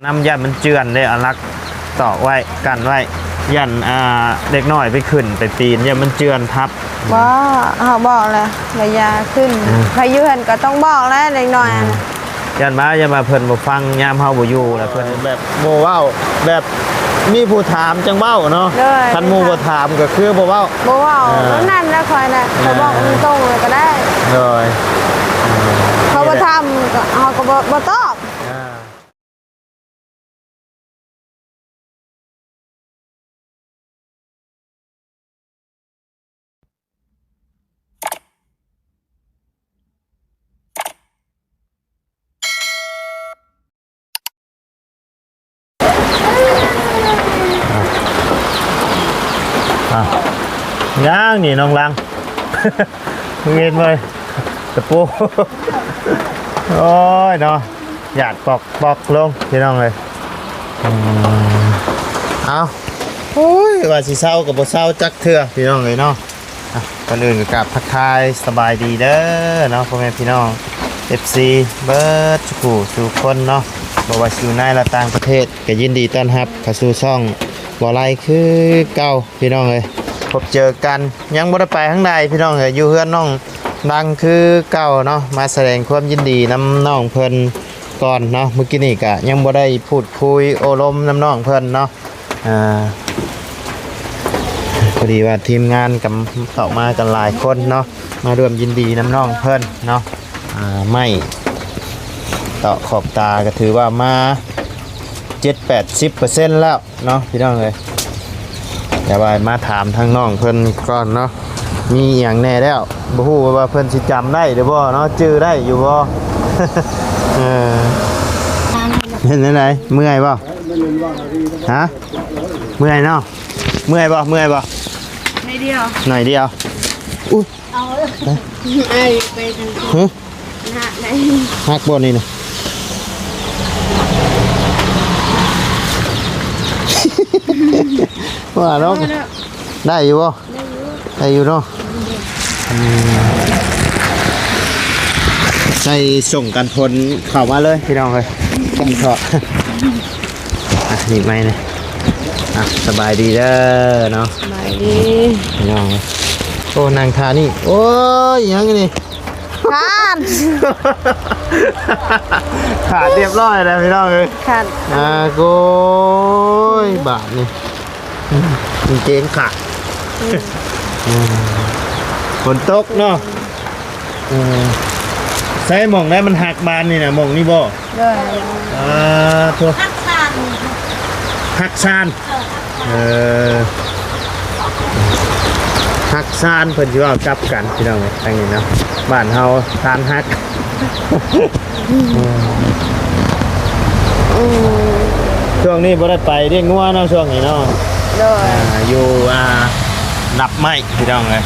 ນຳ ຢ້ານມັນເຈື່ອນເດ້ ເອົາຫຼັກຕອກໄວ້ ກັນໄວ້ ຢ້ານ ອ່າ ເດັກນ້ອຍໄປຂຶ້ນໄປປີນ ຢ້ານມັນເຈື່ອນທັບ. ບໍ່ ເຮົາບອກແລ້ວວ່າຢ່າຂຶ້ນ ເອີ ໃຜຢູ່ເຮືອນກໍຕ້ອງບອກແຫຼະເດັກນ້ອຍ ເອີ ຫັ້ນ ຢ້ານວ່າ ຢ້ານວ່າເພິ່ນບໍ່ຟັງ ຍາມເຮົາບໍ່ຢູ່ແລ້ວເພິ່ນແບບບໍ່ເວົ້າ ແບບມີຜູ້ຖາມຈັ່ງເວົ້າເນາະ. ໂດຍ ຄັນໝູ່ບໍ່ຖາມກໍຄືບໍ່ເວົ້າ ບໍ່ເວົ້າ ເອີ ແນວນັ້ນແຫຼະຂ້ອຍນະ ເອີ ຂ້ອຍບອກຕົງໆເລີຍກໍໄດ້. ໂດຍ ເຂົາບໍ່ຖາມ ເຮົາກໍບໍ່ ບໍ່ຕອບ. ອ່າ ອ້າວ ຍັງນີ້ນ້ອງລັງ ມຶງເຫັນບໍ່ ຕະປູ ໂອ້ຍເນາະ ຢາດປອກ ປອກລົງພີ່ນ້ອງເອີຍ. ອືມ ເອົ້າ ໂອ້ຍ ວ່າຊິເຊົາກໍບໍ່ເຊົາຈັກເທື່ອພີ່ນ້ອງເອີຍເນາະ. ອ່ະ ກ່ອນອື່ນກໍກາບທັກທາຍສະບາຍດີເດີເນາະ ພໍ່ແມ່ພີ່ນ້ອງ ເອັຟຊີ ເບິດສູ່ຜູ້ສູ່ຄົນເນາະ ບໍ່ວ່າຊິຢູ່ໃນ ແລະ ຕ່າງປະເທດ ກໍຍິນດີຕ້ອນຮັບເຂົ້າສູ່ຊ່ອງບໍ່ໄລຄືເກົ່າພີ່ນ້ອງເອີຍ. ພົບເຈີກັນ ຍັງບໍ່ໄດ້ໄປທາງໃດພີ່ນ້ອງເອີຍ ຢູ່ເຮືອນນ້ອງດັງຄືເກົ່າເນາະ ມາສະແດງຄວາມຍິນດີນຳນ້ອງເພິ່ນກ່ອນເນາະ. ມື້ກີ້ນີ້ກະຍັງບໍ່ໄດ້ພູດຄຸຍໂອ້ລົມນຳນ້ອງເພິ່ນເນາະ ອ່າ ພໍດີວ່າທີມງານກຳ ເຂົ້າມາກັນຫຼາຍຄົນເນາະ ມາຮ່ວມຍິນດີນຳນ້ອງເພິ່ນເນາະ. ອ່າ ໄມ້ເຕາະຂອບຕາກໍຖືວ່າມາເຈັດແປດສິບເປີເຊັນແລ້ວ ເນາະພີ່ນ້ອງເອີຍ. ດຽວວ່າມາຖາມທາງນ້ອງເພິ່ນກ່ອນເນາະ ມີອີ່ຫຍັງແດ່ແລ້ວ ບໍ່ຮູ້ວ່າເພິ່ນຊິຈຳໄດ້ຫຼືບໍ່ເນາະ ຈື່ໄດ້ຢູ່ບໍ່? ເອີ ເປັນຈັ່ງໃດ ເມື່ອຍບໍ່? ຮະ ເມື່ອຍເນາະ ເມື່ອຍບໍ່? ເມື່ອຍບໍ່? ໜ້ອຍດຽວ ໜ້ອຍດຽວ. ອຸ້ຍ ເອົາ ເອີ ໄອ້ໄປທາງ ຮະ ຫັກໄດ້ ຫັກບໍ່ນີ້ນະ? ວ່າເນາະ ເອົາແລ້ວ ໄດ້ຢູ່ບໍ່? ໄດ້ຢູ່ ໄດ້ຢູ່ເນາະ ອືມ ໃສ່ສົ່ງກັນຝົນເຂົ້າມາເລີຍພີ່ນ້ອງເອີຍ ກັນເທາະ. ອ່ະ ນີ້ໄມ້ນີ້ ອ່ະ ສະບາຍດີເດີເນາະ ສະບາຍດີພີ່ນ້ອງ. ໂອ້ ນັ່ງທ່ານີ້ ໂອ້ຍ ຫຍັງນີ້ ຂາດ ຂາດຮຽບຮ້ອຍແລ້ວພີ່ນ້ອງເອີຍ ຂາດ ອ່າ ໂອ້ຍ ບາດນີ້ ອືມ ກາງເກງຂາດ ອືມ ອືມ ຝົນຕົກເນາະ ເອີ ໃສ່ໝ່ອງໃດມັນຫັກບາດນີ້ນະ ໝ່ອງນີ້ບໍ່? ໂດຍ ອ່າ ໂທ້ ຫັກຊານ ຫັກຊານ ເອີ ຫັກຊານ ເພິ່ນຊິເວົ້າກັບກັນພີ່ນ້ອງເອີຍ ທາງນີ້ເນາະ ບ້ານເຮົາຊານຫັກ. ອືມ ອືມ ຊ່ວງນີ້ບໍ່ໄດ້ໄປລ້ຽງງົວເນາະ ຊ່ວງນີ້ເນາະ ໂດຍ ອ່າ ຢູ່ ອ່າ ດັບໄມ້ພີ່ນ້ອງເອີຍ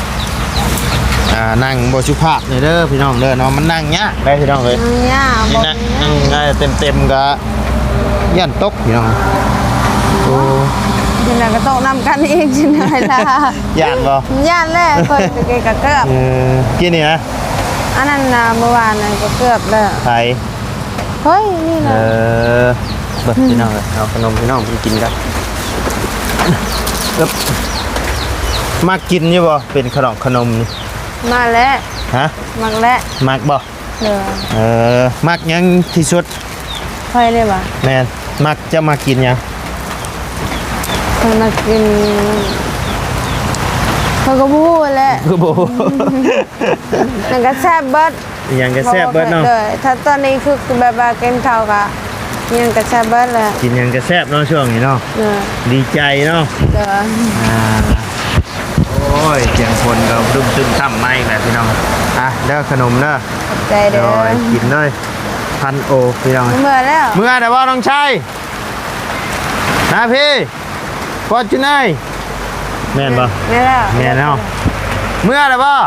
ອ່າ ນັ່ງບໍ່ສຸພາບແດ່ເດີພີ່ນ້ອງເດີເນາະ ມັນນັ່ງຍາກໄດ໋ພີ່ນ້ອງເອີຍ ນັ່ງຍາກ ນີ້ນະ ນັ່ງໃຫ້ເຕັມໆ ກະຢ້ານຕົກພີ່ນ້ອງ ໂອ້ ຊິນະກະຕົກນຳກັນອີກຊິນະ ຢ້ານບໍ່? ຢ້ານແຫຼະ ຂ້ອຍກະເກີບ ເອີ ກິນນີ້ນະ ອັນນັ້ນນະ ມື້ວານນະກະເກີບແລ້ວ ໃຜ? ເຮີ້ຍ ນີ້ນະ ເອີ ເບິ່ງ ອືມ ພີ່ນ້ອງເອີຍ ເອົາຂະໜົມພີ່ນ້ອງເພິ່ນກິນກັນ ເອີບ ມັກກິນຢູ່ບໍ່? ເປັນຂະໜອມ ຂະໜົມນີ້ ມັກແຫຼະ ຮະ? ມັກແຫຼະ ມັກບໍ່? ເອີ ເອີ ມັກຫຍັງທີ່ສຸດ? ຂ້ອຍເດ້ຫວາ? ແມ່ນ ມັກ ເຈົ້າມັກກິນຫຍັງ? ຂ້ອຍມັກກິນ ຂ້ອຍກໍບໍ່ຮູ້ແຫຼະ ຄືບໍ່ຮູ້ ມັນກໍແຊບເບິດ ອີ່ຫຍັງກໍແຊບເບິດເນາະ ໂດຍ ຖ້າຕອນນີ້ຄືແບບວ່າກິນເຂົ້າກໍ ອີ່ຫຍັງກໍແຊບເບິດແຫຼະ ກິນຫຍັງກໍແຊບເນາະ ຊ່ວງນີ້ເນາະ ເອີ ດີໃຈເນາະ ໂດຍ ອ່າ ໂອ້ຍ ສຽງຝົນກໍດຸ້ມຕຶ້ມຕ່ຳມາອີກແລ້ວພີ່ນ້ອງ ອ່ະ ເດີ ຂະໜົມເດີ ຂອບໃຈເດີ ໂດຍ ກິນເລີຍ ພັນໂອ ພີ່ນ້ອງ ເມືອແລ້ວ ເມືອແລ້ວບໍ່ນ້ອງຊາຍ? ນາພີ່ Fortuner ແມ່ນບໍ່? ແມ່ນແລ້ວ ແມ່ນເນາະ ເມືອແລ້ວບໍ່?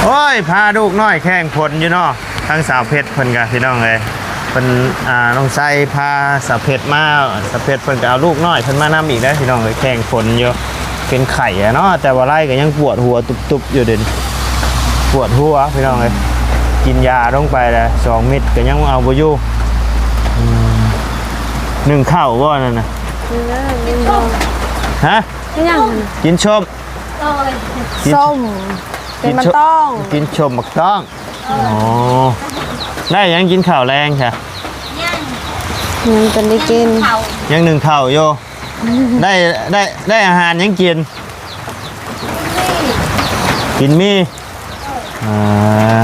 ໂອ້ຍ ພາລູກນ້ອຍແຂ່ງຝົນຢູ່ເນາະ ທາງສາວເພັດເພິ່ນກະ ພີ່ນ້ອງເອີຍ ເພິ່ນ ອ່າ ນ້ອງໄຊພາສາວເພັດມາ ສາວເພັດເພິ່ນກະເອົາລູກນ້ອຍເພິ່ນມານຳອີກເດີ ພີ່ນ້ອງເອີຍ ແຂ່ງຝົນຢູ່ ເປັນໄຂ້ແຫຼະເນາະ ແຕ່ວ່າໄລກໍຍັງປວດຫົວຕຸບໆຢູ່ເດ ປວດຫົວພີ່ນ້ອງເອີຍ ກິນຢາລົງໄປແລ້ວສອງເມັດກໍຍັງເອົາບໍ່ຢູ່ ອືມ ໜຶ້ງເຂົ້າບໍ່ນັ້ນນະ? ຮະ? ອີຫຍັງ? ກິນສົ້ມ. ໂດຍ. ກິນ ສົ້ມ ກິນ ເປັນໝາກຕ້ອງ. ກິນສົ້ມໝາກຕ້ອງ. ອໍ ໄດ້ຫຍັງກິນເຂົ້າແລງຊະ? ຍັງ ຍັງບໍ່ໄດ້ກິນ. ຍັງໜຶ້ງເຂົ້າຢູ່. ໄດ້ ໄດ້ ໄດ້ອາຫານຫຍັງກິນ? ກິນໝີ່. ອ່າ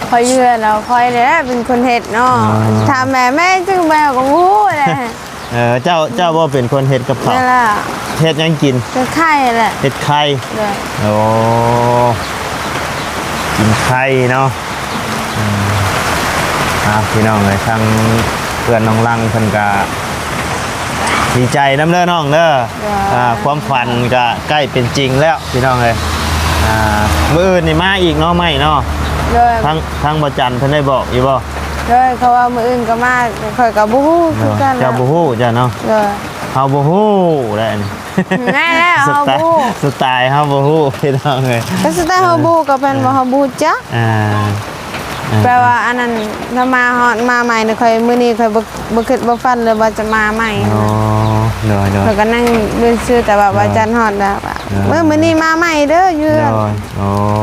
ຂ້ອຍເຮືອນເອົາ ຂ້ອຍແຫຼະເປັນຄົນເຮັດເນາະ. ອ່າ ຖາມແມ່ ແມ່ ຈັ່ງແມ່ກໍບໍ່ຮູ້ແຫຼະ. ເອີ ເຈົ້າ ເຈົ້າບໍ່ເປັນຄົນເຮັດກັບເຂົາ? ແມ່ນລະ. ເຮັດຫຍັງກິນ? ເຮັດໄຂ່ແຫຼະ. ເຮັດໄຂ່. ໂດຍ. ໂອ້ ກິນໄຂ່ເນາະ. ອືມ ອ່າ ພີ່ນ້ອງເອີຍ ທາງເພື່ອນນ້ອງລັງເພິ່ນກະດີໃຈນຳເດີນ້ອງເດີ. ໂດຍ. ອ່າ ຄວາມຝັນກະໃກ້ເປັນຈິງແລ້ວພີ່ນ້ອງເອີຍ. ອ່າ ມື້ອື່ນນີ້ມາອີກເນາະ ໄມ້ເນາະ. ໂດຍ. ທາງ ທາງບໍ່ຈັນເພິ່ນໄດ້ບອກຢູ່ບໍ່? ໂດຍ ເຂົາວ່າມື້ອື່ນກໍມາ ຂ້ອຍກໍບໍ່ຮູ້ຄືກັນ. ເຈົ້າບໍ່ຮູ້ເຈົ້າເນາະ. ໂດຍ. ເຮົາບໍ່ຮູ້ແຫຼະ ແມ່ນແລ້ວ ເຮົາບໍ່ຮູ້ ສະໄຕ ສະໄຕເຮົາບໍ່ຮູ້ພີ່ນ້ອງເອີຍ. ກໍສະໄຕເຮົາບໍ່ຮູ້ ກໍແມ່ນວ່າເຮົາບໍ່ຮູ້ຈັກ. ອ່າ ອ່າ ແປວ່າອັນນັ້ນ ຖ້າມາຮອດມາໃໝ່ນີ້ ຂ້ອຍ ມື້ນີ້ຂ້ອຍບໍ່ ບໍ່ຄິດບໍ່ຝັນເລີຍວ່າຈະມາໃໝ່. ອໍ ໂດຍໆ. ຂ້ອຍກໍນັ່ງຢູ່ຊື່ ແຕ່ວ່າ ໂດຍ ວ່າຈັນຮອດແລ້ວ ເອີ ມື້ ມື້ນີ້ມາໃໝ່ເດີຢູ່. ໂດຍ. ອໍ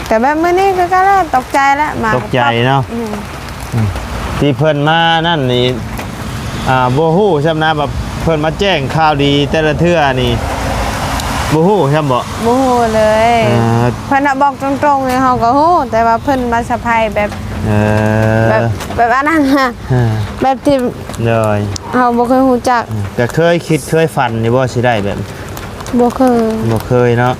ແຕ່ແບບມື້ນີ້ຄືກັນແຫຼະ ຕົກໃຈແຫຼະ ມາ ຕົກໃຈເນາະ. ອືມ ອືມ ທີ່ເພິ່ນມານັ້ນນີ້ ອ່າ ບໍ່ຮູ້ຊ້ຳນະ ແບບເພິ່ນມາແຈ້ງຂ່າວດີແຕ່ລະເທື່ອນີ້ ບໍ່ຮູ້ຊ້ຳບໍ? ບໍ່ຮູ້ເລີຍ. ເອີ ເພິ່ນນະບອກຕົງໆນີ້ເຮົາກໍຮູ້ ແຕ່ວ່າເພິ່ນມາສະໄພຣສ໌ແບບ ເອີ ແບບ ແບບອັນນັ້ນນະ ເອີ ແບບທີ່ ໂດຍ ເຮົາບໍ່ເຄີຍຮູ້ຈັກ. ເອີ ກໍເຄີຍຄິດເຄີຍຝັນຢູ່ບໍ່ ຊິໄດ້ແບບ? ບໍ່ເຄີຍ. ບໍ່ເຄີຍເນາະ.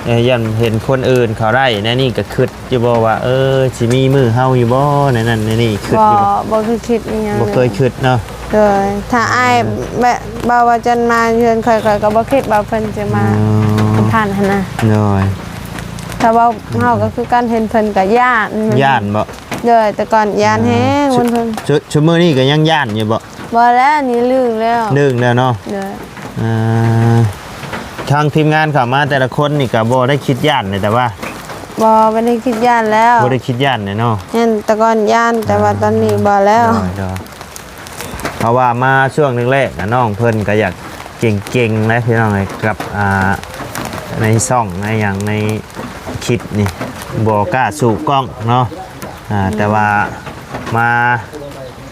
ເອີ ເອີ ຢ້ານເຫັນຄົນອື່ນເຂົາໄດ້ ແນວນີ້ກໍຄິດ ຢູ່ບໍ່ວ່າ ເອີ ຊິມີມື້ເຮົາຢູ່ບໍ່ ໃນນັ້ນໃນນີ້ ຄິດຢູ່ບໍ່? ບໍ່ ບໍ່ເຄີຍຄິດອີຫຍັງ ບໍ່ເຄີຍຄິດເນາະ. ໂດຍ ຖ້າອ້າຍ ເອີ ແບບ ເວົ້າວ່າຈັນມາເຮືອນຂ້ອຍ ຂ້ອຍກໍບໍ່ຄິດວ່າເພິ່ນຈະມາ ອໍ ຜ່ານຫັ້ນນະ. ໂດຍ ຖ້າເວົ້າ ອືມ ເຮົາກໍຄືກັນ ເຫັນເພິ່ນກໍຢ້ານ. ຢ້ານບໍ່? ໂດຍ ແຕ່ກ່ອນຢ້ານແຮງ ອ່າ ຊຸ ເພິ່ນ ຊຸ ຊຸມື້ນີ້ກໍຍັງຢ້ານຢູ່ບໍ່? ບໍ່ແລ້ວ ນີ້ລຶ້ງແລ້ວ ລຶ້ງແລ້ວເນາະ. ໂດຍ ອ່າ ທາງທີມງານເຂົ້າມາແຕ່ລະຄົນນີ້ກໍບໍ່ໄດ້ຄິດຢ້ານເລີຍ ແຕ່ວ່າ ບໍ່ ບໍ່ໄດ້ຄິດຢ້ານແລ້ວ ບໍ່ໄດ້ຄິດຢ້ານເລີຍເນາະ. ແມ່ນ ແຕ່ກ່ອນຢ້ານ ແຕ່ວ່າ ອ່າ ຕອນນີ້ບໍ່ແລ້ວ. ໂດຍ ໂດຍ ເພາະວ່າມາຊ່ວງແລກໆ ນ້ອງເພິ່ນກໍຢາກເກັ່ງໆ ນະພີ່ນ້ອງເອີຍ ກັບ ອ່າ ໃນຊ່ອງໃນຫຍັງໃນຄລິບນີ້ ບໍ່ກ້າສູ້ກ້ອງເນາະ. ອ່າ ອືມ ແຕ່ວ່າມາ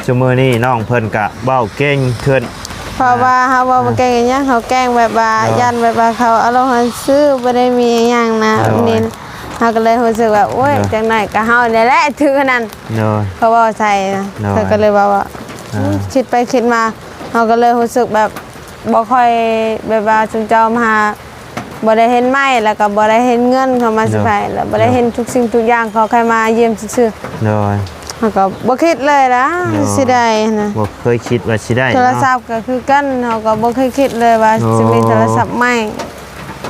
ຊຸມື້ນີ້ນ້ອງເພິ່ນກະເວົ້າເກັ່ງຂຶ້ນ ເພາະວ່າເຮົາເວົ້າບໍ່ເກັ່ງອີ່ຫຍັງ ເຮົາແກ້ງແບບວ່າ ເອີ ຢ້ານແບບວ່າເຂົາອາລົມຫັ້ນຊື່ ບໍ່ໄດ້ມີອີ່ຫຍັງນະ. ໂດຍ ນີ້ເຮົາກໍເລີຍຮູ້ສຶກວ່າ ໂອ້ຍ ໂດຍ ຈັກໜ້ອຍກໍເຮົານີ້ແຫຼະຖືກອັນນັ້ນ. ໂດຍ ເຂົາເວົ້າໃສ່ນະ ໂດຍ ເຮົາກໍເລີຍເວົ້າວ່າ ອ່າ ອືມ ຄິດໄປຄິດມາ ເຮົາກໍເລີຍຮູ້ສຶກແບບ ບໍ່ຄ່ອຍ ແບບວ່າຊຸມເຈົ້າມາຫາ ບໍ່ໄດ້ເຫັນໄມ້ ແລ້ວກໍບໍ່ໄດ້ເຫັນເງິນເຂົ້າມາ ໂດຍ ສະໄພ ແລ້ວບໍ່ໄດ້ເຫັນ ໂດຍ ທຸກສິ່ງທຸກຢ່າງ ເຂົາແຄ່ມາຢ້ຽມຊື່ໆ. ໂດຍ ເຮົາກໍບໍ່ຄິດເລີຍລະ ໂດຍ ຊິໄດ້ນະ ບໍ່ເຄີຍຄິດວ່າຊິໄດ້ເນາະ. ໂທລະສັບກໍຄືກັນ ເຮົາກໍບໍ່ເຄີຍຄິດເລີຍວ່າ ໂອ້ ຊິມີໂທລະສັບໃໝ່.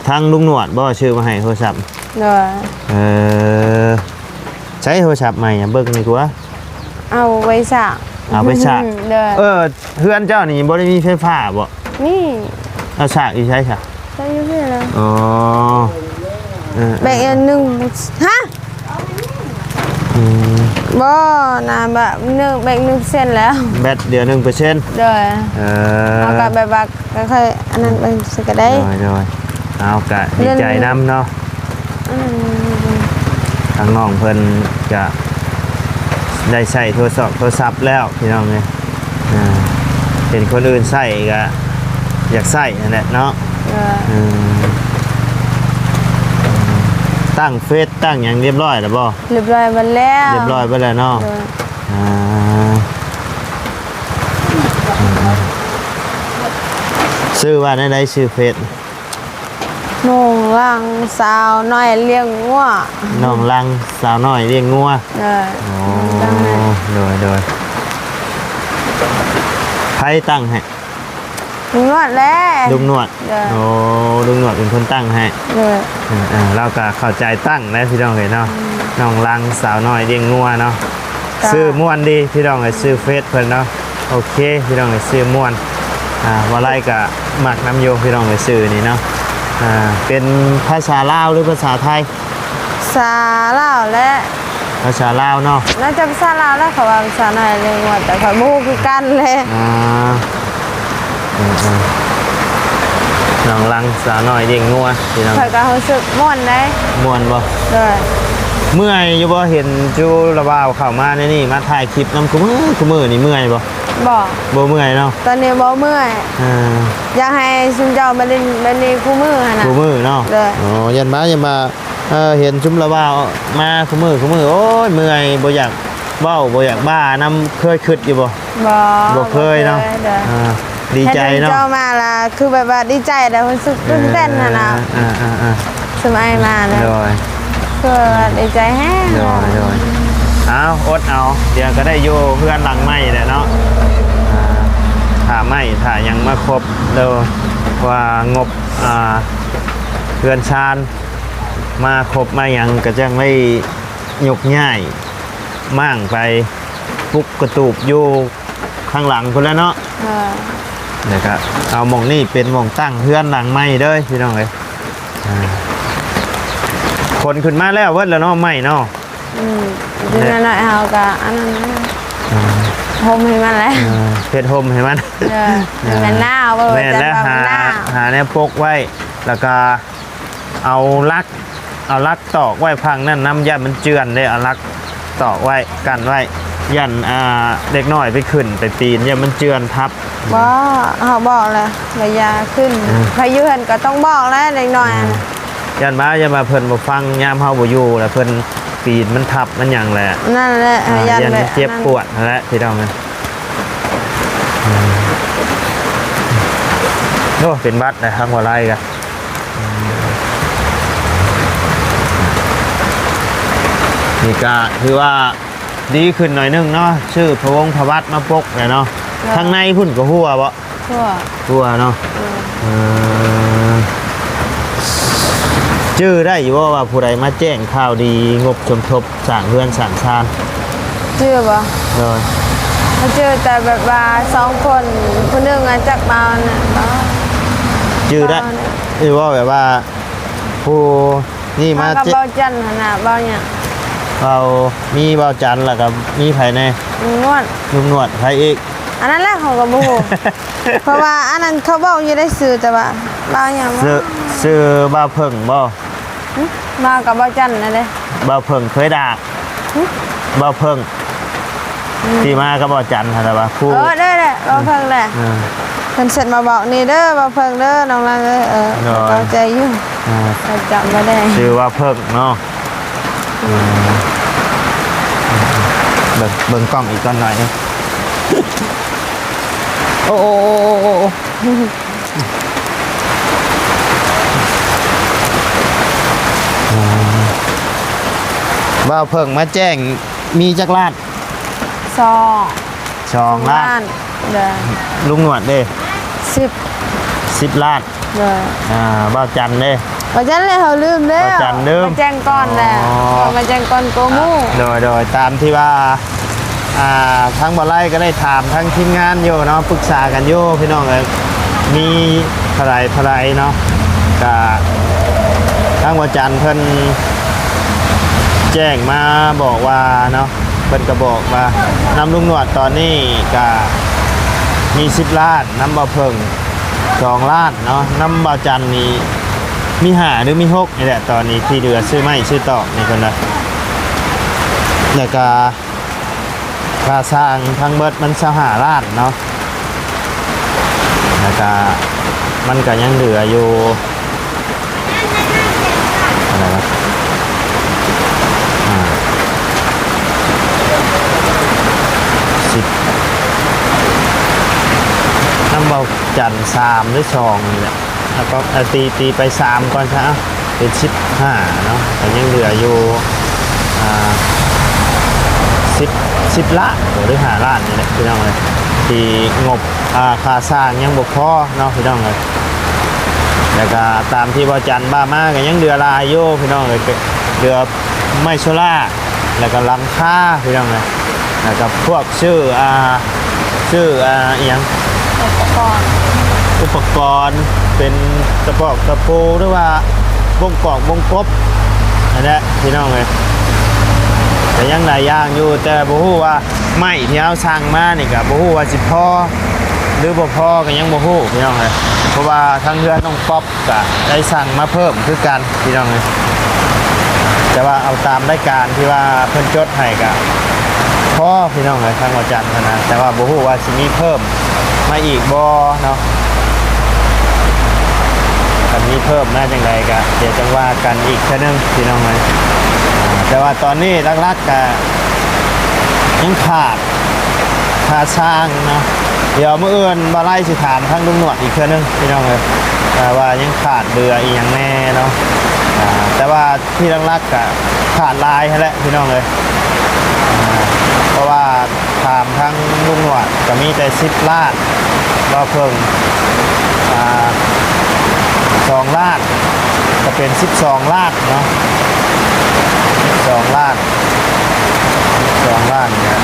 ທາງລຸງໜວດບໍ່ຊື້ມາໃຫ້ໂທລະສັບ? ໂດຍ ເອີ ໃຊ້ໂທລະສັບໃໝ່ ເບິ່ງດີກວ່າ ເອົາໄວ້ສາກ ເອົາໄວ້ສາກ. ໂດຍ ເອີ ເຮືອນເຈົ້ານີ້ບໍ່ໄດ້ມີໄຟຟ້າບໍ່? ມີ. ເອົາສາກຢູ່ໃສຊະ? ສາກຢູ່ພີ້ແຫຼະ. ອໍ ເອີ ແບກອັນໜຶ່ງ ຮະ? ອືມ ບໍ່ນະ ແບບໜຶ່ງ ແບກໜຶ່ງເປີເຊັນແລ້ວ ແບັດເຫຼືອໜຶ່ງເປີເຊັນ. ໂດຍ ເອີ ເຮົາກໍແບບວ່າ ກໍຄ່ອຍອັນນັ້ນໄປຊິກໍໄດ້. ໂດຍໆ ເອົາ ກະດີໃຈນຳເນາະ. ອືມ ທາງນ້ອງເພິ່ນກະໄດ້ໃຊ້ໂທລະສັບ ໂທລະສັບແລ້ວພີ່ນ້ອງເອີຍ. ອ່າ ເຫັນຄົນອື່ນໃຊ້ກະຢາກໃຊ້ຫັ້ນແຫຼະເນາະ. ເອີ ອືມ ຕັ້ງເຟສຕັ້ງຫຍັງຮຽບຮ້ອຍແລ້ວບໍ່? ຮຽບຮ້ອຍໝົດແລ້ວ ຮຽບຮ້ອຍໝົດແລ້ວເນາະ. ໂດຍ ອ່າ ອືມໆ ຊື່ວ່າແນວໃດ ຊື່ເຟສ? ນ້ອງລັງສາວນ້ອຍລ້ຽງງົວ. ນ້ອງລັງສາວນ້ອຍລ້ຽງງົວ. ເອີ ໂອ້ ໂດຍໆ ໃຜຕັ້ງໃຫ້? ລຸງໜວດແຫຼະ ລຸງໜວດ. ໂດຍ ໂອ້ ລຸງໜວດເປັນຄົນຕັ້ງໃຫ້. ໂດຍ ເອີໆ ລາວກໍເຂົ້າໃຈຕັ້ງແຫຼະພີ່ນ້ອງເອີຍເນາະ. ອືມ ນ້ອງລັງສາວນ້ອຍລ້ຽງງົວເນາະ. ຊື່ມ່ວນດີພີ່ນ້ອງເອີຍ ຊື່ເຟສເພິ່ນເນາະ. ໂອເຄພີ່ນ້ອງເອີຍ ຊື່ມ່ວນ. ອ່າ ວ່າໄລກໍມັກນຳຢູ່ພີ່ນ້ອງເອີຍ ຊື່ນີ້ເນາະ. ອ່າ ເປັນພາສາລາວ ຫຼື ພາສາໄທ? ພາສາລາວແຫຼະ ພາສາລາວເນາະ. ໜ້າຈະພາສາລາວແຫຼະ ເຂົາວ່າພາສານ້ອຍເລີຍວ່າ ແຕ່ຂ້ອຍບໍ່ຮູ້ຄືກັນແຫຼະ. ອ່າ ອືມໆ ນ້ອງຫຼັງສາວນ້ອຍລ້ຽງງົວ ພີ່ນ້ອງ ຂ້ອຍກໍຮູ້ສຶກມ່ວນເດ້. ມ່ວນບໍ່? ໂດຍ. ເມື່ອຍຢູ່ບໍ່? ເຫັນຈຸລະບ່າວເຂົ້າມາໃນນີ້ ມາຖ່າຍຄລິບນຳຄູ່ມື້ ຄູ່ມື້ນີ້ເມື່ອຍບໍ່? ບໍ່ ບໍ່ເມື່ອຍເນາະ. ຕອນນີ້ບໍ່ເມື່ອຍ. ເອີ ຢາກໃຫ້ຊຸມເຈົ້າມາຫຼິ້ນແບບນີ້ຄູ່ມື້ຫັ້ນນະ ຄູ່ມື້ເນາະ. ໂດຍ. ອໍ ຢ້ານວ່າ ຢ້ານວ່າ ເອີ ເຫັນຊຸມລະບ່າວມາຄູ່ມື້ ຄູ່ມື້ ໂອ້ຍ ເມື່ອຍ ບໍ່ຢາກເວົ້າ ບໍ່ຢາກບ້ານຳ. ເຄີຍຄິດຢູ່ບໍ່? ບໍ່ ບໍ່ເຄີຍເນາະ. ໂດຍ. ອ່າ ດີໃຈເນາະ ເຈົ້າມາລະ ຄືແບບວ່າດີໃຈແລ້ວ ຮູ້ສຶກຕື່ນເຕັ້ນຫັ້ນນະ. ເອີ ເອີ ເອີ ເອີ ສະໄໝມາແລ້ວ ໂດຍ ຄືວ່າດີໃຈແຮງ. ໂດຍ ໂດຍ. ເອົາ ອົດເອົາ ດຽວກໍໄດ້ຢູ່ເຮືອນຫຼັງໃໝ່ແຫຼະເນາະ. ອ່າ ຖ້າໄມ້ ຖ້າຫຍັງມາຄົບ ໂດຍ ວ່າງົບ ອ່າ ເຮືອນຊານມາຄົບມາຫຍັງ ກໍຈັ່ງໄດ້ຍົກຍ້າຍມ້າງໄປປຸກກະຕູບຢູ່ ຂ້າງຫຼັງພຸ້ນແຫຼະເນາະ. ເອີ ແລ້ວກະເອົາໝ່ອງນີ້ເປັນໝ່ອງຕັ້ງເຮືອນຫຼັງໃໝ່ເດີພີ່ນ້ອງເອີຍ. ອ່າ ຂົນຂຶ້ນມາແລ້ວເບິດແລ້ວເນາະ ໄມ້ເນາະ. ອືມ ແລະ ເລັກນ້ອຍເຮົາກະອັນນັ້ນນະ ອ່າ ຮົ່ມໃຫ້ມັນແຫຼະ. ເອີ ເຮັດຮົ່ມໃຫ້ມັນ. ເອີ ໃຫ້ມັນໜາວ ເອີ ແມ່ນແລ້ວ ຫາ ຫາແນວປົກໄວ້ ແລ້ວກະ ເອົາຫຼັກ ເອົາຫຼັກຕອກໄວ້ຝັ່ງນັ້ນນຳ ຢ້ານມັນເຈື່ອນເດ້. ເອົາຫຼັກຕອກໄວ້ ກັ້ນໄວ້ ຢ້ານ ອ່າ ເດັກນ້ອຍໄປຂຶ້ນໄປປີນ ຢ້ານມັນເຈື່ອນທັບ. ບໍ່ ເຮົາບອກແລ້ວວ່າຢ່າຂຶ້ນ. ອືມ ໃຜຢູ່ເຮືອນກໍຕ້ອງບອກແຫຼະເດັກນ້ອຍ. ອ່າ ຢ້ານວ່າ ຢ້ານວ່າເພິ່ນບໍ່ຟັງ ຍາມເຮົາບໍ່ຢູ່ ແລ້ວເພິ່ນປີນມັນທັບມັນຫຍັງແຫຼະ. ນັ້ນແຫຼະ ອ່າ ຢ້ານມັນເຈັບປວດຫັ້ນແຫຼະ ພີ່ນ້ອງເອີຍ. ອືມ ໂອ້ ເປັນຫວັດແຫຼະ ທາງບໍ່ໄລ່ກະ ນີ້ກະຖືວ່າດີຂຶ້ນໜ້ອຍໜຶ່ງເນາະ ຊື້ພະວົງພະວັດມາປົກແຫຼະເນາະ. ເອີ ທາງໃນພຸ້ນກໍຮົ່ວບໍ່? ຮົ່ວ ຮົ່ວເນາະ. ເອີ ເອີ ຈື່ໄດ້ຢູ່ບໍ່ວ່າຜູ້ໃດມາແຈ້ງຂ່າວດີງົບສົມທົບ ສ້າງເຮືອນສ້າງຊານ? ຈື່ບໍ່? ໂດຍ. ເຮົາຈື່ແຕ່ແບບວ່າສອງຄົນ ຜູ້ໜຶ່ງອາດຈັກເບົານະ ບໍ່ ຈື່ໄດ້ຢູ່ບໍ່? ແບບວ່າຜູ້ນີ້ມາ ມາກັບເຈົ້າ ເບົາຈັນຫັ້ນນະ ເບົາຫຍັງ? ເບົາ ມີເບົາຈັນ ແລ້ວກໍມີໃຜແດ່? ລຸງໜວດ. ລຸງໜວດ ໃຜອີກ? ອັນນັ້ນແຫຼະ ເຮົາກໍບໍ່ຮູ້ ເພາະວ່າອັນນັ້ນເຂົາບອກຢູ່ໃນຊື່ ແຕ່ວ່າເບົາຫຍັງ ຊື່ ຊື່ເບົາເຜິ້ງບໍ່? ຫຶ? ມາກັບເບົາຈັນນັ້ນເດ້. ເບົາເຜິ້ງເຄີຍດ່າ. ຫຶ? ເບົາເຜິ້ງ ອືມ ທີ່ມາກັບເບົາຈັນຫັ້ນນະວ່າ ຜູ້ ເອີ ເດ້ໆ ເບົາເຜິ້ງແຫຼະ. ເອີ ເພິ່ນເຊັດມາບອກນີ້ເດີ ເບົາເຜິ້ງເດີ ນ້ອງລັງເອີຍ. ເອີ ໂດຍ ເຂົ້າໃຈຢູ່. ເອີ ເຂົາຈຳບໍ່ໄດ້ ຊື່ວ່າເຜິ້ງເນາະ. ອືມ ເບິ່ງ ເບິ່ງກ້ອງອີກກ່ອນໜ້ອຍໜຶ່ງ. ໂອ້ ໂອ້ ໂອ້ ໂອ້ ໂອ້ ໂອ້ ອືມ ບ່າວເຜິ້ງມາແຈ້ງ ມີຈັກລ້ານ? ສອງ ສອງລ້ານ. ສອງລ້ານ ໂດຍ. ລຸງໜວດເດ້? ສິບ ສິບລ້ານ. ໂດຍ. ອ່າ ບ່າວຈັນເດ້? ບ່າວຈັນແຫຼະ ເຮົາລືມແລ້ວ ບ່າວຈັນລືມ ມາແຈ້ງກ່ອນແຫຼະ. ອໍ ເຂົາມາແຈ້ງກ່ອນໂກໝູ່. ໂດຍ ໂດຍ ຕາມທີ່ວ່າ ອ່າ ທາງບ່າວໄລກໍໄດ້ຖາມທາງທີມງານຢູ່ເນາະ ປຶກສາກັນຢູ່ພີ່ນ້ອງເອີຍ ມີເທົ່າໃດເທົ່າໃດເນາະ ກະທາງບ່າວຈັນເພິ່ນແຈ້ງມາບອກວ່າເນາະ ເພິ່ນກໍບອກວ່ານຳລຸງໜວດຕອນນີ້ກະມີສິບລ້ານ ນຳບ່າວເຜິ້ງສອງລ້ານເນາະ ນຳບ່າວຈັນນີ້ມີຫ້າ ຫຼື ມີຫົກ ນີ້ແຫຼະ ຕອນນີ້ທີ່ເຫຼືອຊື້ໄມ້ຊື້ຕອກນີ້ເພິ່ນວ່າ ແລ້ວກະ ຄ່າສ້າງທັງເບິດມັນຊາວຫ້າລ້ານເນາະ ແລ້ວກະມັນກະຍັງເຫຼືອຢູ່ ເທົ່າໃດວະ ອ່າ ສິບ ນຳເບົາຈັນສາມ ຫຼື ສອງ ນີ້ແຫຼະ ແລ້ວກໍ ເອົາ ຕີ ຕີໄປສາມກ່ອນຊະ ເອົາ ເປັນສິບຫ້າເນາະ ກໍຍັງເຫຼືອຢູ່ ອ່າ ສິບ ສິບລ້ານ ຫຼື ຫ້າລ້ານນີ້ແຫຼະພີ່ນ້ອງເອີຍ ທີ່ງົບ ອ່າ ຄ່າສ້າງຍັງບໍ່ພໍເນາະພີ່ນ້ອງເອີຍ ແລ້ວກໍຕາມທີ່ບ່າວຈັນວ່າມາກໍຍັງເຫຼືອຫຼາຍຢູ່ພີ່ນ້ອງເອີຍ ເຫຼືອໄມ້ໂຊລາ ແລ້ວກໍຫຼັງຄາພີ່ນ້ອງເອີຍ ແລ້ວກໍພວກຊື້ ອ່າ ຊື້ ອ່າ ອີ່ຫຍັງ ອຸປະກອນ ອຸປະກອນເປັນຕະປອກຕະປູ ຫຼືວ່າບົງກອກບົງກົບຫັ້ນແຫຼະພີ່ນ້ອງເອີຍ ກໍຍັງຫຼາຍຢ່າງຢູ່ ແຕ່ບໍ່ຮູ້ວ່າໄມ້ທີ່ເຮົາສັ່ງມານີ້ກໍບໍ່ຮູ້ວ່າຊິພໍ ຫຼືບໍ່ພໍກໍຍັງບໍ່ຮູ້ພີ່ນ້ອງເອີຍ ເພາະວ່າທາງເຮືອນນ້ອງປັອບກໍໄດ້ສັ່ງມາເພີ່ມຄືກັນພີ່ນ້ອງເອີຍ ແຕ່ວ່າເອົາຕາມລາຍການທີ່ວ່າເພິ່ນຈົດໃຫ້ກໍພໍພີ່ນ້ອງເອີຍ ທາງອາຈານຫັ້ນນະ ແຕ່ວ່າບໍ່ຮູ້ວ່າຊິມີເພີ່ມມາອີກບໍ່ເນາະ ຄັນມີເພີ່ມມາຈັ່ງໃດກໍດຽວຈັ່ງວ່າກັນອີກເທື່ອໜຶ່ງພີ່ນ້ອງເອີຍ ແຕ່ວ່າຕອນນີ້ຫຼັກໆກໍຍັງຂາດ ຄ່າຊ່າງເນາະ ດຽວມື້ອື່ນບ່າວໄລຊິຖາມທາງລຸງໜວດອີກເທື່ອໜຶ່ງພີ່ນ້ອງເອີຍ ວ່າຍັງຂາດເຫຼືອອີ່ຫຍັງແດ່ເນາະ ອາ ແຕ່ວ່າທີ່ຫຼັກໆກະຂາດຫຼາຍຫັ້ນແຫຼະພີ່ນ້ອງເອີຍ ເພາະວ່າຖາມທາງລຸງໜວດກະມີແຕ່ສິບລ້ານ ບໍ່ເພິ່ງ ອາ ສອງລ້ານ ກະເປັນສິບສອງລ້ານເນາະ ສິບສອງລ້ານ ສອງລ້ານກະ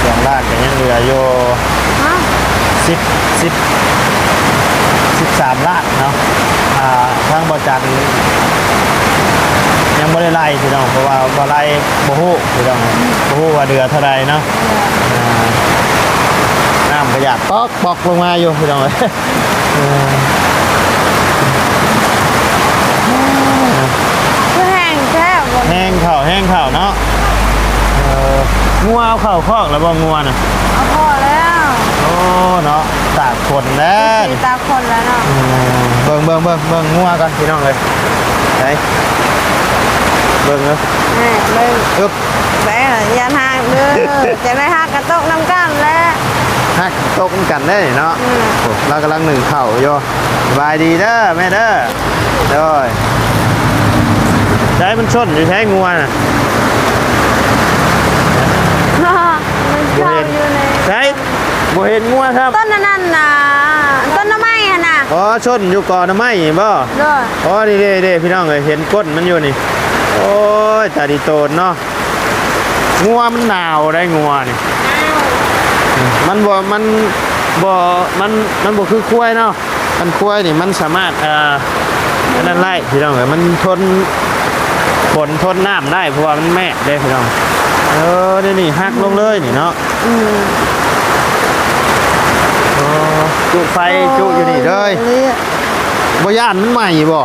ສອງລ້ານກະຍັງເຫຼືອຢູ່ ຮະ ສິບ ສິບ ສິບສາມລ້ານເນາະ ອາ ທາງບໍ່ຈັນຍັງບໍ່ໄດ້ໄລ່ພີ່ນ້ອງ ເພາະວ່າບໍ່ໄລ່ບໍ່ຮູ້ພີ່ນ້ອງ ບໍ່ຮູ້ວ່າເຫຼືອເທົ່າໃດເນາະ ອາ ນ້ຳກະຢາກປອກໆລົງມາຢູ່ພີ່ນ້ອງເອີຍ. ຄືແຫ້ງແທ້ບໍ່ ແຫ້ງເຂົ້າ ແຫ້ງເຂົ້າເນາະ ເອີ ງົວເອົາເຂົ້າຄອກແລ້ວບໍ່ ງົວນະ ເອົາເຂົ້າແລ້ວ ໂອ້ ເນາະ ຕາກຝົນແລ້ວ ຕາກຝົນແລ້ວເນາະ ເບິ່ງ ເບິ່ງ ເບິ່ງ ເບິ່ງງົວກ່ອນພີ່ນ້ອງເອີຍ ໄປ ເບິ່ງເດີ ເບິ່ງ ອຶບ ໄປ ຢ່າຫາກເດີ ຈັ່ງໃດຫາກ ຕົກນຳກັນແຫຼະ ຫາກຕົກນຳກັນເດ້ເນາະ ອືມ ໂອ້ ລາວກຳລັງໜຶ້ງເຂົ້າຢູ່ ສະບາຍດີເດີແມ່ເດີ ໂດຍ ໃສມັນຊົນຢູ່ໃສງົວນະ ມັນເຂົ້າຢູ່ໃນ ໃສ ບໍ່ເຫັນງົວຊ້ຳ ຕົ້ນອັນນັ້ນນະ ຕົ້ນໜໍ່ໄມ້ຫັ້ນນະ ອໍ ຊົນຢູ່ກໍໜໍ່ໄມ້ນີ້ບໍ່ ໂດຍ ອໍ ນີ້ເດ້ ເດ້ ພີ່ນ້ອງເອີຍ ເຫັນກົ້ນມັນຢູ່ນີ້ ໂອ້ຍ ຕາດີໂຕນເນາະ. ງົວມັນໜາວໄດ໋ ງົວນີ້ ມັນບໍ່ ມັນບໍ່ ມັນ ມັນບໍ່ຄືຄວາຍເນາະ ຄັນຄວາຍນີ້ມັນສາມາດ ເອີ ອັນນັ້ນໄດ້ພີ່ນ້ອງເອີຍ ມັນທົນຝົນທົນນ້ຳໄດ້ ເພາະວ່າມັນແມດເດ້ພີ່ນ້ອງ ເອີ ນີ້ ນີ້ຫັກລົງເລີຍນີ້ເນາະ ອືມ ໂອ້ ຈຸໄຟຈຸຢູ່ນີ້ເລີຍ ບໍ່ຢ້ານມັນໄໝ້ບໍ່?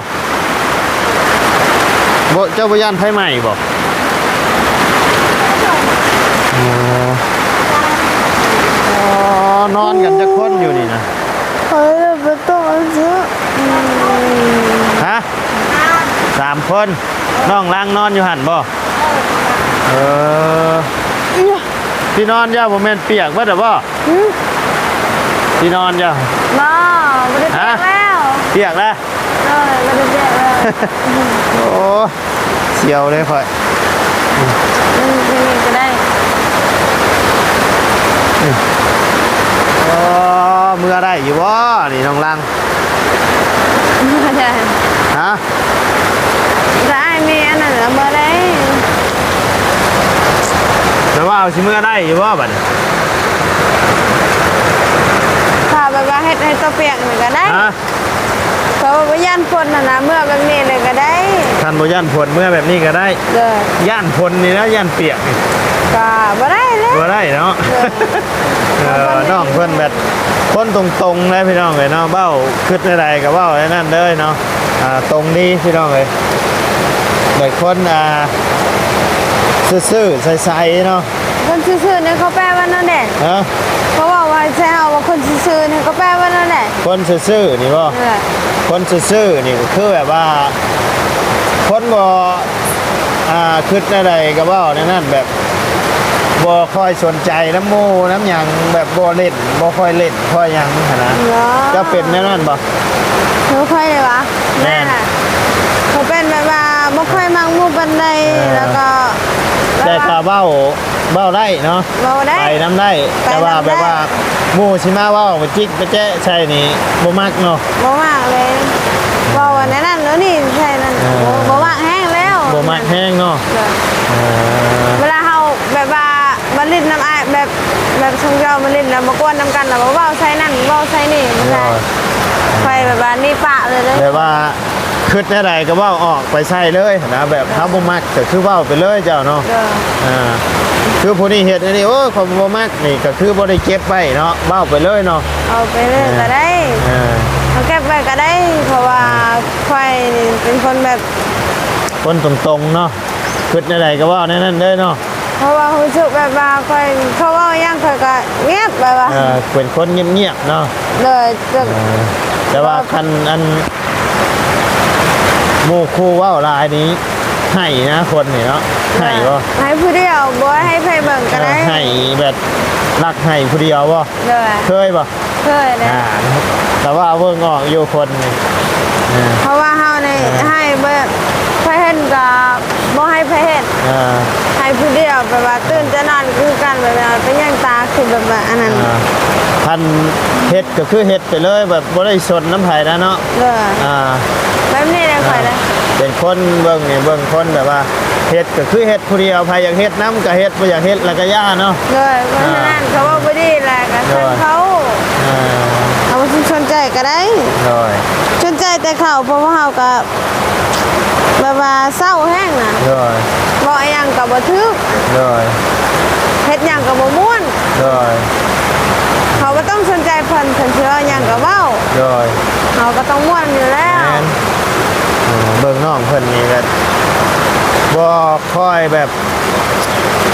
ບໍ່ ເຈົ້າບໍ່ຢ້ານໄຟໄໝ້ບໍ່? ອໍ ນອນກັນຈັກຄົນຢູ່ນີ້ນະ? ຂ້ອຍບໍ່ຕ້ອງອັນເຊີ ຮະ? ສາມຄົນ ນ້ອງລັງນອນຢູ່ຫັ້ນບໍ່? ເອີ ທີ່ນອນເຈົ້າບໍ່ແມ່ນປຽກເບິດແລ້ວບໍ່? ຫື? ທີ່ນອນເຈົ້າ ບໍ່ ບໍ່ໄດ້ປຽກແລ້ວ ປຽກແລ້ວ ເອີ ບໍ່ໄດ້ປຽກແລ້ວ ໂອ້ ສຽວເລີຍຂ້ອຍ ອືມ ນີ້ກໍໄດ້ ໂອ້ ເມືອໄດ້ຢູ່ບໍ່ນີ້ນ້ອງລັງ? ບໍ່ໄດ້ ຮະ? ກໍອ້າຍມີອັນນັ້ນລະບໍ່ໄດ້ ແຕ່ວ່າເອົາຊິເມືອໄດ້ຢູ່ບໍ່ບັດນີ້? ຖ້າແບບວ່າເຮັດໃຫ້ຕົວປຽກນີ້ກໍໄດ້ ຮະ? ເພາະວ່າບໍ່ຢ້ານຝົນຫັ້ນນະ ເມືອແບບນີ້ເລີຍກໍໄດ້ ຄັນບໍ່ຢ້ານຝົນເມືອແບບນີ້ກໍໄດ້ ໂດຍ ຢ້ານຝົນນີ້ນະ ຢ້ານປຽກນີ້ ກໍບໍ່ໄດ້ແຫຼະ ບໍ່ໄດ້ເນາະ ໂດຍ ເອີ ນ້ອງເພິ່ນແບບຄົນຕົງໆເລີຍພີ່ນ້ອງເອີຍເນາະ ເວົ້າຄິດແນວໃດກໍເວົ້າແນວນັ້ນເລີຍເນາະ ອ່າ ຕົງດີພີ່ນ້ອງເອີຍ ແບບຄົນ ອ່າ ຊື່ໆໃສໆເນາະ ຄົນຊື່ໆນີ້ເຂົາແປວ່າແນວໃດ? ຮະ? ເຂົາເວົ້າວ່າໃສ່ເຮົາວ່າຄົນຊື່ໆນີ້ເຂົາແປວ່າແນວໃດ? ຄົນຊື່ໆນີ້ບໍ່? ເອີ ຄົນຊື່ໆນີ້ກໍຄືແບບວ່າ ຄົນບໍ່ ອ່າ ຄິດແນວໃດກໍເວົ້າແນວນັ້ນ ແບບບໍ່ຄ່ອຍສົນໃຈນຳໝູ່ນຳຫຍັງ ແບບບໍ່ຫຼິ້ນ ບໍ່ຄ່ອຍຫຼິ້ນຄ່ອຍຫຍັງຫັ້ນນະ ເຈົ້າເປັນແນວນັ້ນບໍ່? ບໍ່ຄ່ອຍເດ້ຫວາ? ແມ່ນ ແມ່ນ ເຂົາເປັນແບບວ່າບໍ່ຄ່ອຍມັກໝູ່ປານໃດ ເອີ ແລ້ວກໍ ແຕ່ກໍເວົ້າ ເວົ້າໄດ້ເນາະ ເວົ້າໄດ້ ໄປນຳໄດ້ ໄປນຳໄດ້ ແຕ່ວ່າແບບວ່າໝູ່ຊິມາເວົ້າປະຈິກປະແຈະໃສ່ນີ້ບໍ່ມັກເນາະ ບໍ່ມັກເລີຍ ເວົ້າອັນນັ້ນອັນນີ້ໃສ່ນັ້ນ ເອີ ບໍ່ ບໍ່ມັກແຮງແລ້ວ ບໍ່ມັກແຮງເນາະ ເອີ ເອີ ເວລາເຮົາແບບວ່າມາຫຼິ້ນນຳອ້າຍ ແບບ ແບບຊຸມເຈົ້າມາຫຼິ້ນນະ ມາກວນນຳກັນລະ ເວົ້າໃສ່ນັ້ນເວົ້າໃສ່ນີ້ ມັນໄດ້ ເອີ ຂ້ອຍແບບວ່ານີ້ປະເລີຍເດີ ແບບວ່າ ຄິດແນວໃດກໍເວົ້າອອກໄປໃສ່ເລີຍນະ ແບບເຮົາບໍ່ມັກກໍຄືເວົ້າໄປເລີຍເຈົ້າເນາະ. ເອີ ອ່າ ຄືຜູ້ນີ້ເຮັດອັນນີ້ ໂອ້ຍ ຂ້ອຍບໍ່ມັກ ນີ້ກໍຄືບໍ່ໄດ້ເກັບໄວ້ເນາະ ເວົ້າໄປເລີຍເນາະ ເວົ້າໄປເລີຍກໍໄດ້ ເອີ ເຮົາເກັບໄວ້ກໍໄດ້ ເພາະວ່າຂ້ອຍນີ້ເປັນຄົນແບບ ຄົນຕົງໆເນາະ ຄິດແນວໃດກໍເວົ້າແນວນັ້ນເລີຍເນາະ. ເພາະວ່າຮູ້ສຶກແບບວ່າຂ້ອຍ ເຂົາເວົ້າຫຍັງຂ້ອຍກໍງຽບ ແບບວ່າ ເອີ ເປັນຄົນງຽບໆເນາະ. ໂດຍ ແຕ່ ເອີ ແຕ່ວ່າຄັນອັນໝູ່ຄູ່ເວົ້າຫຼາຍນີ້ ໄຫ້ນະຄົນນີ້ເນາະ. ໄຫ້ບໍ່? ໄຫ້ຜູ້ດຽວ ບໍ່ໃຫ້ໃຜເບິ່ງກໍໄດ້. ເອີ ໄຫ້ແບບລັກໄຫ້ຜູ້ດຽວບໍ່? ໂດຍ ເຄີຍບໍ່? ເຄີຍແຫຼະ ອ່າ ແຕ່ວ່າເບິ່ງອອກຢູ່ຄົນນີ້ ເອີ ເພາະວ່າເຮົານີ້ ເອີ ໃຫ້ແບບໃຜເຫັນກໍບໍ່ໃຫ້ໃຜເຮັດ ເອີ ໃຫ້ຜູ້ດຽວ ແບບວ່າຕື່ນແຕ່ນອນຄືກັນ ແບບວ່າເປັນຫຍັງຕາຄືແບບວ່າອັນນັ້ນ ເອີ ຄັນເຮັດກໍຄືເຮັດໄປເລີຍ ແບບບໍ່ໄດ້ສົນນຳໃຜນະເນາະ. ເອີ ອ່າ ແບບນີ້ແຫຼະ ເອີ ຂ້ອຍນະ ເປັນຄົນເບິ່ງນີ້ ເບິ່ງຄົນແບບວ່າ ເຮັດກໍຄືເຮັດຜູ້ດຽວ ໃຜຢາກເຮັດນຳກໍເຮັດ ບໍ່ຢາກເຮັດແລ້ວກໍຢ່າເນາະ. ໂດຍ ເພາະສະນັ້ນ ອ່າ ເຂົາເວົ້າບໍ່ດີແລ້ວກໍ ໂດຍ ຊ່າງເຂົາ ເອີ ເຮົາບໍ່ສົນໃຈກໍໄດ້. ໂດຍ ສົນໃຈແຕ່ເຂົາ ເພາະວ່າເຮົາກໍແບບວ່າເສົ້າແຮງນະ. ໂດຍ ເວົ້າອີ່ຫຍັງກໍບໍ່ຖືກ. ໂດຍ ເຮັດຫຍັງກໍບໍ່ມ່ວນ. ໂດຍ ເຮົາບໍ່ຕ້ອງສົນໃຈເພິ່ນ ເພິ່ນຊິເວົ້າຫຍັງກໍເວົ້າ. ໂດຍ ເຮົາກໍຕ້ອງມ່ວນຢູ່ແລ້ວ. ແມ່ນ ເອີ ເບິ່ງນ້ອງເພິ່ນນີ້ກໍບໍ່ຄ່ອຍແບບ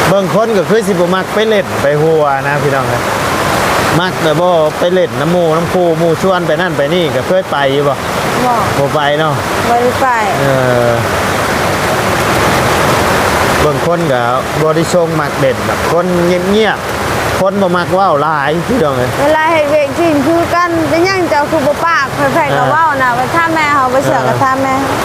ເບິ່ງຄົນກໍຄືຊິບໍ່ມັກໄປຫຼິ້ນໄປຫົວນະພີ່ນ້ອງເອີຍ. ມັກແຕ່ບໍ່ໄປຫຼິ້ນນຳໝູ່ນຳຄູ່ ໝູ່ຊວນໄປນັ້ນໄປນີ້ ກໍເຄີຍໄປຢູ່ບໍ່? ບໍ່ ບໍ່ໄປເນາະ. ບໍ່ໄດ້ໄປ. ເອີ ເບິ່ງຄົນກໍບໍ່ໄດ້ຊົງມັກເດັ່ນດອກ ຄົນງຽບໆ ຄົນບໍ່ມັກເວົ້າຫຼາຍພີ່ນ້ອງເອີຍ. ເວລາເຮັດວຽກກິນຄືກັນ ເປັນຫຍັງເຈົ້າຄືບໍ່ປາກ ໃຜໆກໍເວົ້ານະ. ເອີ ໄປຖາມແມ່ເຮົາ ບໍ່ເຊື່ອກໍຖາມແມ່ເຮົາ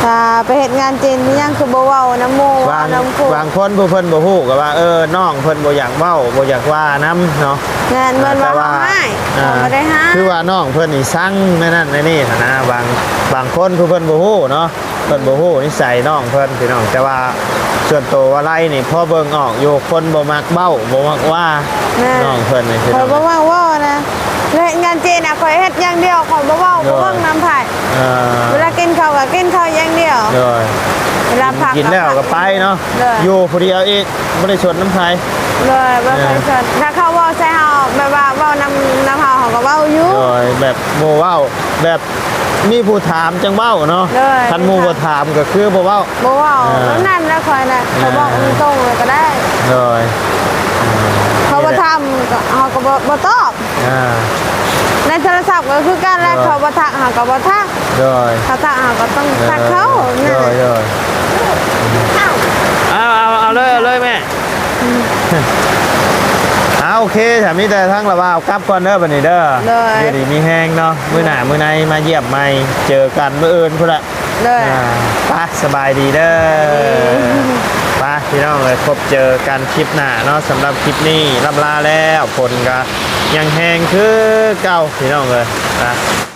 ຖ້າໄປເຮັດງານຈີນ ເປັນຫຍັງຄືບໍ່ເວົ້ານຳໝູ່ ເວົ້ານຳຄູ່. ບາງຄົນຜູ້ເພິ່ນບໍ່ຮູ້ກໍວ່າ ເອີ ນ້ອງເພິ່ນບໍ່ຢາກເວົ້າ ບໍ່ຢາກວ່ານຳເນາະ. ແມ່ນ ເອີ ເພິ່ນວ່າເຮົາຮ້າຍ ເອີ ເຮົາບໍ່ໄດ້ຮ້າຍ ຄືວ່ານ້ອງເພິ່ນນີ້ຊັງແນວນັ້ນແນວນີ້ຫັ້ນນະ. ບາງ ບາງຄົນຜູ້ເພິ່ນບໍ່ຮູ້ເນາະ ເພິ່ນບໍ່ຮູ້ນິໄສນ້ອງເພິ່ນພີ່ນ້ອງ ແຕ່ວ່າສ່ວນໂຕວາໄລນີ້ພໍເບິ່ງອອກຢູ່ ຄົນບໍ່ມັກເວົ້າ ບໍ່ມັກວ່າ. ແມ່ນ ນ້ອງເພິ່ນນີ້ພີ່ນ້ອງ ຂ້ອຍບໍ່ມັກເວົ້ານະ. ເຮັດງານຈີນນະ ຂ້ອຍເຮັດຢ່າງດຽວ ຂ້ອຍບໍ່ເວົ້າ ໂດຍ ບໍ່ເບິ່ງນຳໃຜ. ເອີ ເວລາກິນເຂົ້າກໍກິນເຂົ້າຢ່າງດຽວ. ໂດຍ ເວລາພັກ ກິນແລ້ວກໍໄປເນາະ. ໂດຍ ຢູ່ຜູ້ດຽວອີກ ບໍ່ໄດ້ຊົນນຳໃຜ. ໂດຍ ບໍ່ຄ່ອຍຊົນ ເອີ ຖ້າເຂົາເວົ້າໃສ່ເຮົາ ແບບວ່າເວົ້ານຳ ນຳເຮົາ ເຮົາກໍເວົ້າຢູ່. ໂດຍ ແບບໝູ່ເວົ້າ ແບບມີຜູ້ຖາມຈັ່ງເວົ້າເນາະ. ໂດຍ ຄັນໝູ່ບໍ່ຖາມກໍຄືບໍ່ເວົ້າ ບໍ່ເວົ້າ. ເອີ ແບບນັ້ນແຫຼະຂ້ອຍນະ ເອີ ຂ້ອຍບອກຕົງໆເລີຍກໍໄດ້. ໂດຍ ເຂົາບໍ່ຖາມ ເຮົາກໍບໍ່ ບໍ່ຕອບ. ອ່າ ໃນໂທລະສັບກໍຄືກັນແຫຼະ. ໂດຍ ເຂົາບໍ່ທັກ ເຮົາກໍບໍ່ທັກ. ໂດຍ ເຂົາທັກ ເຮົາກໍຕ້ອງ ເອີ ທັກເຂົາ. ໂດຍ ໂດຍ ເອົາ ເອົາ ເອົາເລີຍ ເອົາເລີຍແມ່. ອ່າ ໂອເຄ ຖ້າມີແຕ່ທາງລາວກັບກ່ອນເດີບັດນີ້ເດີ. ໂດຍ ຢູ່ດີມີແຮງເນາະ ມື້ໜ້າມື້ໃນມາຢ້ຽມໃໝ່ ເຈີກັນມື້ອື່ນພຸ້ນລະ. ໂດຍ ອ່າ ໄປ ສະບາຍດີເດີ. ໄປ ພີ່ນ້ອງເອີຍ ພົບເຈີກັນຄລິບໜ້າເນາະ. ສຳລັບຄລິບນີ້ລ່ຳລາແລ້ວ ຝົນກໍຍັງແຮງຄືເກົ່າ ພີ່ນ້ອງເອີຍ ໄປ.